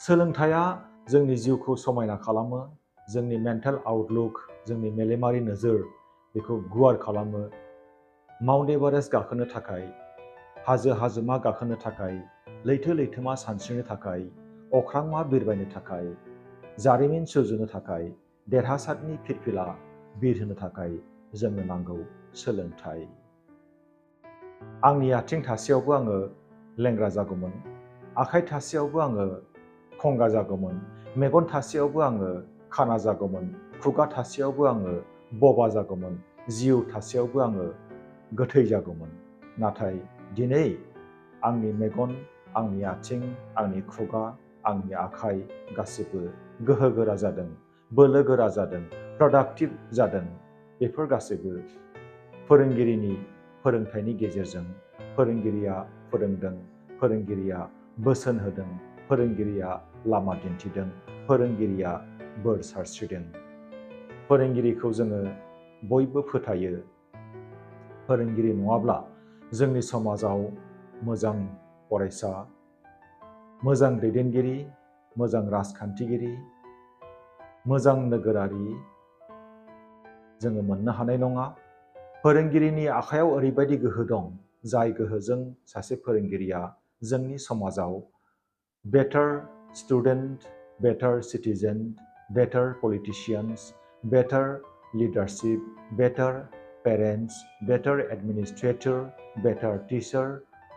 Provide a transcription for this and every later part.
सोलोंथाइया जोंनि जिउखौ समायना खालामो, जोंनि मेन्टेल आउटलुक, जोंनि मेलेमारि नोजोर बेखौ गुवार खालामो। माउन्ट एभारेस्ट गाखोनो थाखाय, हाजो हाजोमा गाखोनो थाखाय, लैथो लैथोमा सानस्रिनो थाखाय, अख्रांमा बिरबायनो थाखाय, जारिमिन सुजुनो थाखाय, देरहासारनि फिरफिला बिरहोनो थाखाय जोंनो नांगौ सोलोंथाइ। आंनि आथिं थासेयावबो आङो लेंग्रा जागौमोन, आखाइ थासेयावबो आङो खंगा जागौमोन, मेगन थासेयावबो आङो खाना जागौमोन, खुगा थासेयावबो आङो बबा जागौमोन, जिउ थासेयावबो आङो गोथै जागौमोन। नाथाय दिनै आंनि मेगन, आंनि आथिं, आंनि खुगा, आंनि आखाइ गासिबो गोहो गोरा जादों, बोलो गोरा जादों, प्रडाक्टिभ जादों। बेफोर गासैबो फोरोंगिरिनि फोरोंथाइनि गेजेरजों। फोरोंगिरिया फोरोंदों, फोरोंगिरिया बोसोन होदों, फोरोंगिरिया लामा दिन्थिदों, फोरोंगिरिया बोर सारस्रिदों। फोरोंगिरिखौ जोङो बयबो फोथायो। फोरोंगिरि नङाब्ला जोंनि समाजाव मोजां फरायसा, मोजां दैदेनगिरि, मोजां राजखान्थिगिरि, मोजां नोगोरारि जोङो मोननो हानाय नङा। फोरोंगिरिनि आखायाव ओरैबायदि गोहो दं, जाय गोहोजों सासे फोरोंगिरिया जोंनि समाजाव बेटार स्टुडेन्ट, बेटार सिटिजेन, बेटार पलिटिशियान्स, बेटार लिडारशिप, बेटार पेरेन्टस, बेटार एडमिनिस्ट्रेटर, बेटार टिचार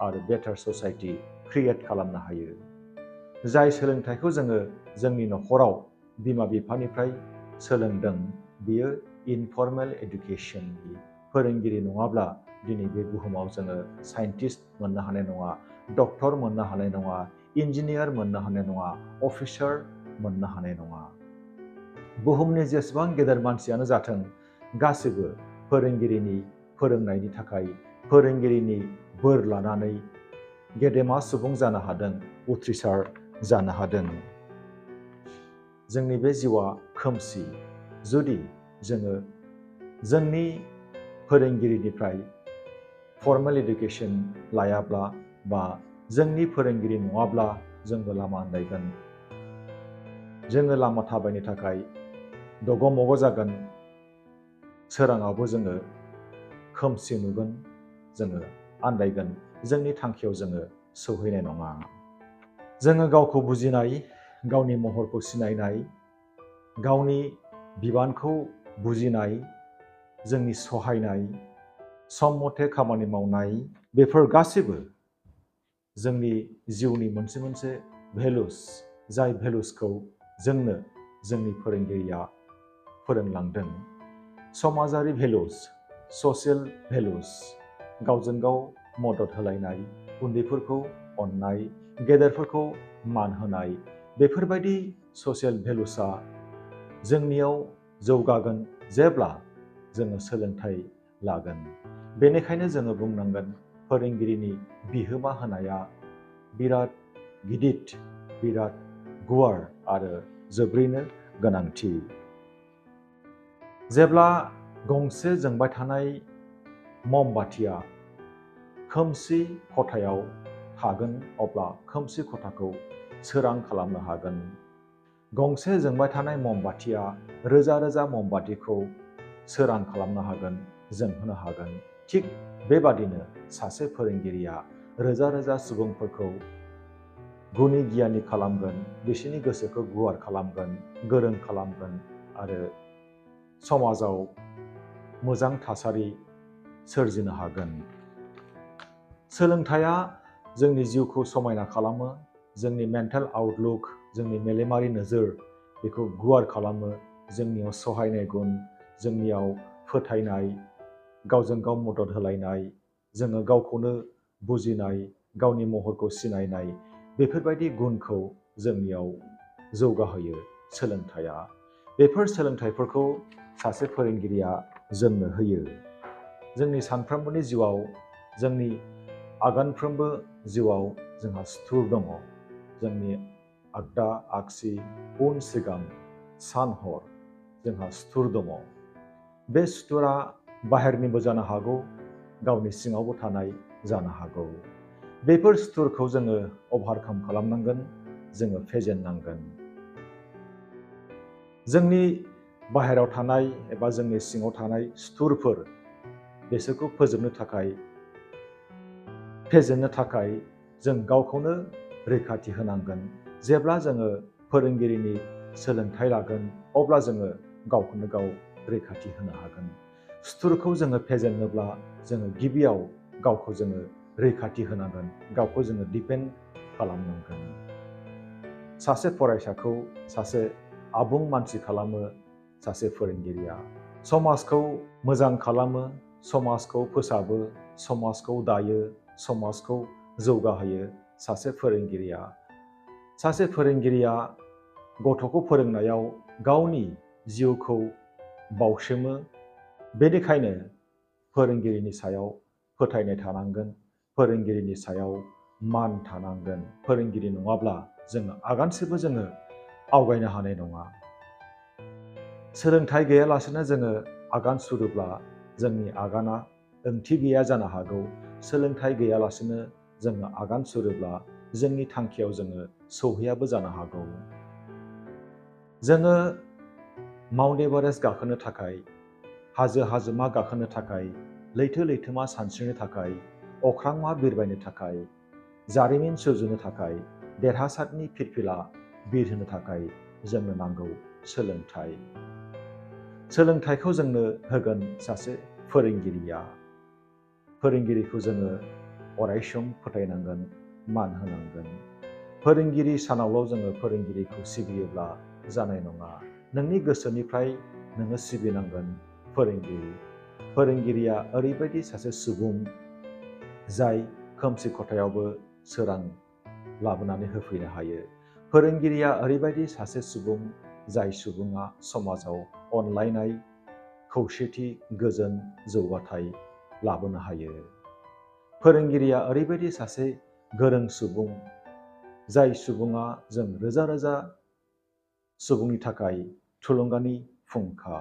आरो बेटार ससाइटि क्रिएट खालामनो हायो। जाय सोलोंथाइखौ जोङो जोंनि न'खराव बिमा बिफानिफ्राय सोलोंदों, बियो इनफर्मेल एडुकेसननि। फोरोंगिरि नङाब्ला दिनै बे बुहुमाव जोङो साइन्टिस्ट मोननो हानाय नङा, डक्टर मोननो हानाय नङा, इन्जिनियार मोननो हानाय नङा, अफिसार मोननो हानाय नङा। बुहुमनि जेसेबां गेदेर मानसियानो जाथों, गासैबो फोरोंगिरिनि फोरोंनायनि थाखाय, फोरोंगिरिनि बोर लानानै गेदेमा सुबुं जानो हादों, उथ्रिसार जानो हादों। जोंनि बे जिउआ खोमसि। जुदि जोङो जोंनि फोरोंगिरिनिफ्राय फर्मेल एडुकेसन लायाब्ला बा जोंनि फोरोंगिरि नङाब्ला जोंबो लामा आन्दायगोन। जोङो लामा थाबायनो थाखाय दग' मग' जागोन। सोराङावबो जोङो खोमसि नुगोन, जोङो आन्दायगोन, जोंनि थांखियाव जोङो सौहैनाय नङा। जोङो गावखौ बुजिनाय, गावनि महरखौ सिनायनाय, गावनि बिबानखौ बुजिनाय, जोंनि सहायनाय, सम मथे खामानि मावनाय, बेफोर गासैबो जोंनि जिउनि मोनसे मोनसे भेलुस, जाय भेलुसखौ जोंनो जोंनि फोरोंगिरिया फोरोंलांदों। समाजारि भेलुस, ससियेल भेलुस, गावजों गाव मदद होलायनाय, उन्दैफोरखौ अननाय, गेदेरफोरखौ मान होनाय, बेफोरबायदि ससियेल भेलुसआ जोंनियाव जौगागोन जेब्ला जोङो सोलोंथाइ लागोन। बेनिखायनो जोङो बुंनांगोन, फोरोंगिरिनि बिहोमा होनाया बिराद गिदिर, बिराद गुवार आरो जोबोरैनो गोनांथि। जेब्ला गंसे जोंबाय थानाय ममबातिया खोमसि खथायाव थागोन, अब्ला खोमसि खथाखौ सोरां खालामनो हागोन। गंसे जोंबाय थानाय ममबातिया रोजा रोजा ममबातिखौ सोरां खालामनो हागोन, जोंहोनो हागोन। थिग बेबादिनो सासे फोरोंगिरिया रोजा रोजा सुबुंफोरखौ गुनि गियानि खालामगोन, बिसोरनि गोसोखौ गुवार खालामगोन, गोरों खालामगोन आरो समाजाव मोजां थासारि सोरजिनो हागोन। सोलोंथाइया जोंनि जिउखौ समायना खालामो, जोंनि मेन्टेल आउटलुक, जोंनि मेलेमारि नोजोर बेखौ गुवार खालामो। जोंनियाव सहायनाय गुन, जोंनियाव फोथायनाय, गावजों गाव मदद होलायनाय, जोङो गावखौनो बुजिनाय, गावनि महरखौ सिनायनाय, बेफोरबायदि गुनखौ जोंनियाव जौगाहोयो सोलोंथाइया। बेफोर सोलोंथाइफोरखौ सासे फोरोंगिरिया जोंनो होयो। जोंनि सानफ्रोमबोनि जिउआव, जोंनि आगानफ्रोमबो जिउआव जोंहा सुथुर दङ। जोंनि आगदा आगसि, उन सिगां, सान हर जोंहा सुथुर दङ। बे सुथुरा बाहेरनिबो जानो हागौ, गावनि सिङावबो थानाय जानो हागौ। बेफोर सुथुरखौ जोङो अभारकाम खालामनांगोन। जोङो फेजेननांगोन। जोंनि बाहेरायाव थानाय एबा जोंनि सिङाव थानाय सुथुरफोर बेसोरखौ फोजोबनो थाखाय फेजेननो थाखाय जों गावखौनो रैखाथि होनांगोन। जेब्ला जोङो फोरोंगिरिनि सोलोंथाइ लागोन अब्ला जोङो गावखौनो गाव रैखाथि होनो हागोन। सुथुरखौ जोङो फेजेननोब्ला जोङो गिबियाव गावखौ जोङो रैखाथि होनांगोन, गावखौ जोङो डिपेन्ड खालामनांगोन। सासे फरायसाखौ सासे आबुं मानसि खालामो सासे फोरोंगिरिया। समाजखौ मोजां खालामो, समाजखौ फोसाबो, समाजखौ दायो, समाजखौ जौगाहोयो सासे फोरोंगिरिया। सासे फोरोंगिरिया गथ'खौ फोरोंनायाव गावनि जिउखौ बाउसोमो। बेनिखायनो फोरोंगिरिनि सायाव फोथायनाय थानांगोन, फोरोंगिरिनि सायाव मान थानांगोन। फोरोंगिरि नङाब्ला जोङो आगानसेबो जोङो आवगायनो हानाय नङा। सोलोंथाइ गैयालासेनो जोङो आगान सुरोब्ला जोंनि आगाना ओंथि गैया जानो हागौ। सोलोंथाइ गैयालासेनो जोङो आगान सुरोब्ला जोंनि थांखियाव जोङो सौहैयाबो जानो हागौ। जोङो माउन्ट एभारेस्ट गाखोनो थाखाय, हाजो हाजोमा गाखोनो थाखाय, लैथो लैथोमा सानस्रिनो थाखाय, अख्रांमा बिरबायनो थाखाय, जारिमिन सोरजिनो थाखाय, देरहासारनि फिरफिला बिरहोनो थाखाय जोंनो नांगौ सोलोंथाइ। सोलोंथाइखौ जोंनो होगोन सासे फोरोंगिरिया। फोरोंगिरिखौ जोङो अरायसम फोथायनांगोन, मान होनांगोन। फोरोंगिरि सानावल' जोङो फोरोंगिरिखौ सिबियोब्ला जानाय नङा। नोंनि गोसोनिफ्राय नोङो सिबिनांगोन फोरोंगिरि। फोरोंगिरिया ओरैबायदि सासे सुबुं जाय खोमसि खथायावबो सोरां लाबोनानै होफैनो हायो। फोरोंगिरिया ओरैबायदि सासे सुबुं जाय सुबुङा समाजाव अनलायनाय, खौसेथि, गोजोन, जौगाथाय लाबोनो हायो। फोरोंगिरिया ओरैबायदि सासे गोरों सुबुं जाय सुबुङा जों रोजा रोजा सुबुंनि थाखाय थुलुंगानि फुंखा।